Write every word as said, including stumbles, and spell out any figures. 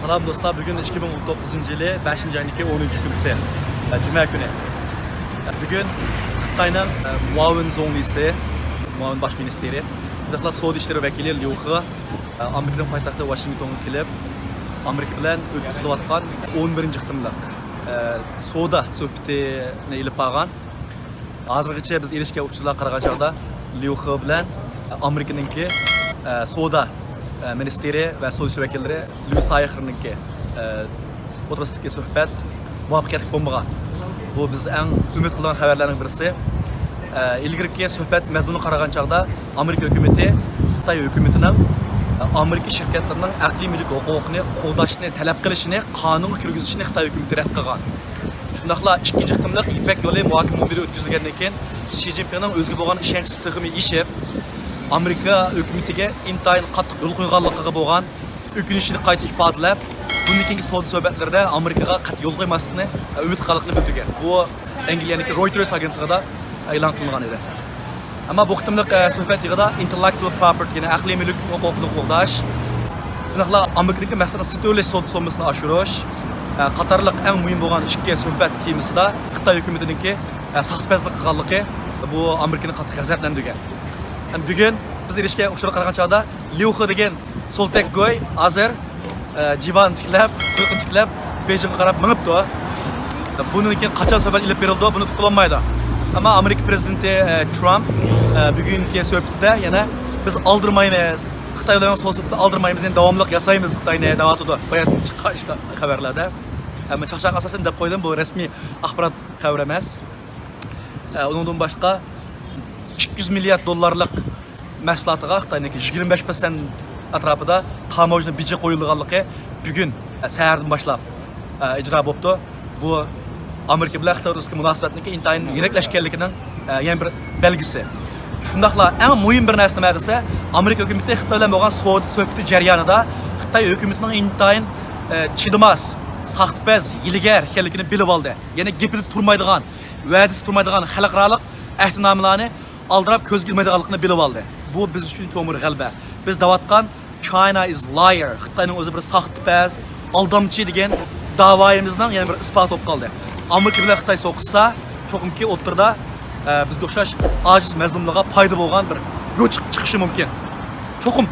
سالام دوستلار، بۈگۈن ئىككى مىڭ ئون توققۇزىنچى يىلى بەشىنچى ئاينىڭكى ئونىنچى كۈنى، جۈمە كۈنى. بۈگۈن خىتاينىڭ مۇئاۋىن زۇڭلىسى، مۇئاۋىن باش مىنىستىرى، شۇنداقلا سودا ئىشلىرى ۋەكىلى ليۇ خې ئامېرىكىنىڭ پايتەختى ۋاشىنگتونغا كېلىپ، ئامېرىكا بىلەن ئۆتكۈزۈلۈۋاتقان ئون بىرىنچى قېتىملىق سودا سۆھبىتىنى ئېلىپ بارغان. ھازىرغىچە بىز ئېرىشكەن ئۇچۇرلارغا قارىغان چاغدا، ليۇ خې بىلەن ئامېرىكىنىڭكى، ئە، سودا، ئە، مىنىستىرى ۋە سودا ئىشى ۋەكىللىرى ليۇ سايخېرنىڭكى، ئە، ئوتتۇرىسىدىكى سۆھبەت مۇۋەپپەقىيەتلىك بولمىغان. بۇ بىز ئەڭ ئۈمىد قىلىدىغان خەۋەرلەرنىڭ بىرسى. ئە، ئىلگىرىكى سۆھبەت مەزمۇنىغا قارىغان چاغدا، ئامېرىكا ھۆكۈمىتى خىتاي ھۆكۈمىتىنىڭ، ئە، ئامېرىكا شىركەتلىرىنىڭ ئەقلىي مۈلۈك ھوقۇقىنى قوغداشنى تەلەپ قىلىشىنى قانۇنغا كىرگۈزۈشىنى خىتاي ھۆكۈمىتى رەت قىلغان. شۇنداقلا ئىككىنچى قېتىملىق يىپەك يولى مۇھاكىمە مۇنبىرى ئۆتكۈزۈلگەندىن كېيىن، شى جىنپىڭنىڭ ئۆزىگە بولغان ئىشەنچى تېخىمۇ ئېشىپ، ئامېرىكا ھۆكۈمىتىگە ئىنتايىن قاتتىق يول قويغانلىقىغا بولغان ئۆكۈنۈشىنى قايتا ئىپادىلەپ، بۇندىن كېيىنكى سودا سۆھبەتلىرىدە ئامېرىكىغا قەتئىي يول قويماسلىقنى ئۈمىد قىلغانلىقىنى بىلدۈرگەن. بۇ ئەنگلىيەنىڭكى رويتېرس ئاگېنتلىقىدا ئېلان قىلىنغان ئىدى. ئەمما بۇ قېتىملىق، ئە، سۆھبەت يىغىدا intellectual property، يەنى ئەقلىي مۈلۈك ھوقۇقىنى قوغداش، شۇنداقلا ئامېرىكىدىكى مەھسۇلاتنىڭ سېتىۋېلىش سودا سوممىسىنى ئاشۇرۇش، ئە، قاتارلىق ئەڭ مۇھىم بولغان ئىككى سۆھبەت تېمىسىدا خىتاي ھۆكۈمىتىنىڭكى، ئە، ساختىپەزلىك قىلغانلىقى بۇ ئامېرىكىنى قاتتىق غەزەپلەندۈرگەن. ھەم بۈگۈن بىز ئېرىشكەن ئۇچۇرغا قارىغان چاغدا، ليۇ خې دېگەن سولتەك گۇي ھازىر، ئە، جىبانى تىكلەپ، قۇيرۇقىنى تىكلەپ، بېيجىڭغا قاراپ مېڭىپتۇ. بۇنىڭدىن كېيىن قاچان سۆھبەت ئېلىپ بېرىلىدۇ، بۇنى ئۇقۇلالمايدۇ. ئەمما ئامېرىكا پىرېزىدېنتى، ئە، ترامپ، ئە، بۈگۈنكى سۆھبىتىدە يەنە، بىز ئالدىرىمايمىز، خىتاي بىلەن سودا سۆھبىتىنى ئالدىرمايمىز، يەنە داۋاملىق ياسايمىز خىتاينى، دەۋاتىدۇ باياتىن چىققان خەۋەرلەردە. ئەمما چاقچاق ئاساسەن دەپ قويدۇم، بۇ رەسمىي ئاخبارات خەۋىرى ئەمەس. ئە، ئۇنىڭدىن باشقا، ئىككى يۈز مىليارد دوللارلىق مەھسۇلاتىغا خىتاينىڭكى يىگىرمە بەش پىرسەنت ئەتراپىدا تاموژنا بېجى قويۇلىدىغانلىقى بۈگۈن، ئە، سەھەردىن باشلاپ، ئە، ئىجرا بوپتۇ. بۇ ئامېرىكا بىلەن خىتاي ئارىسىدىكى مۇناسىۋەتنىڭكى ئىنتايىن يىرەكلەشكەنلىكىنىڭ، ئە، يەنە بىر بەلگىسى. شۇنداقلا ئەڭ مۇھىم بىر نەرسە نېمە دېسە، ئامېرىكا ھۆكۈمىتى خىتاي بىلەن بولغان سودا سۆھبىتى جەريانىدا خىتاي ھۆكۈمىتىنىڭ ئىنتايىن، ئە، چىدىماس، ساختىپەز، ھىيلىگەر ئىكەنلىكىنى بىلىۋالدى. يەنى گېپىدە تۇرمايدىغان، ۋەدىسى تۇرمايدىغان خەلقئارالىق ئەھدىنامىلارنى ئالدىراپ كۆزگە ئىلمايدىغانلىقىنى بىلىۋالدى. بۇ بىز ئۈچۈن چوڭ بىر غەلىبە. بىز دەۋاتقان China is liar، خىتاينىڭ ئۆزى بىر ساختىپەز، ئالدامچى دېگەن داۋايىمىزنىڭ يەنە بىر ئىسپاتى بولۇپ قالدى. ئامېرىكا بىلەن خىتاي سوقۇشسا، چوقۇمكى ئوتتۇرىدا، ئە، بىزگە ئوخشاش ئاجىز مەزلۇملارغا پايدا بولغان بىر يوچۇق چىقىشى مۇمكىن. چوقۇم.